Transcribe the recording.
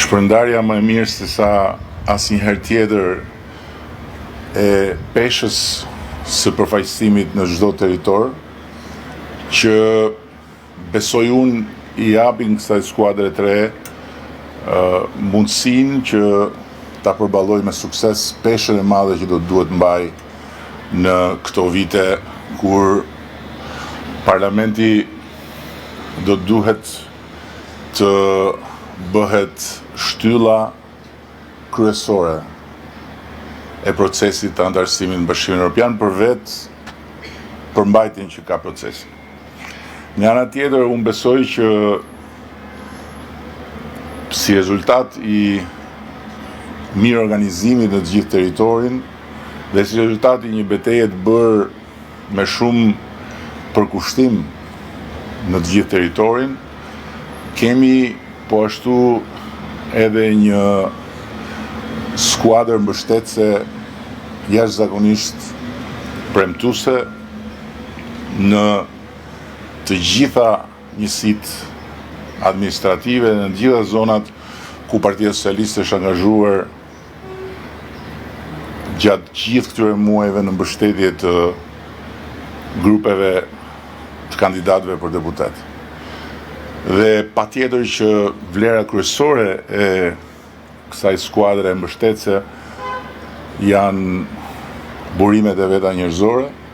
Shpërndarja më e mirë se sa asnjëherë tjetër e peshës së përfaqësimit në çdo territor, që besoj unë i japin kësaj skuadre të re mundësinë që ta përballojë me sukses peshën e madhe që do të duhet mbajë në këto vite kur parlamenti do të duhet të bëhet shtylla kryesore e procesit të anëtarësimit në Bashkimin Evropian për vetë përmbajtjen që ka procesi. Nga ana tjetër, unë besoj që si rezultat i mirëorganizimit në të gjithë territorin dhe si rezultat i një beteje të bërë me shumë përkushtim në të gjithë territorin, kemi po ashtu edhe një skuadër mbështetëse jashtëzakonisht premtuese në të gjitha njësitë administrative në të gjitha zonat ku Partia Socialiste është angazhuar gjatë gjithë këtyre muajve në mbështetje të grupeve të kandidatëve për deputet. Dhe patjetër që vlera kryesore e kësaj skuadre mbështetëse janë burimet e veta njerëzore.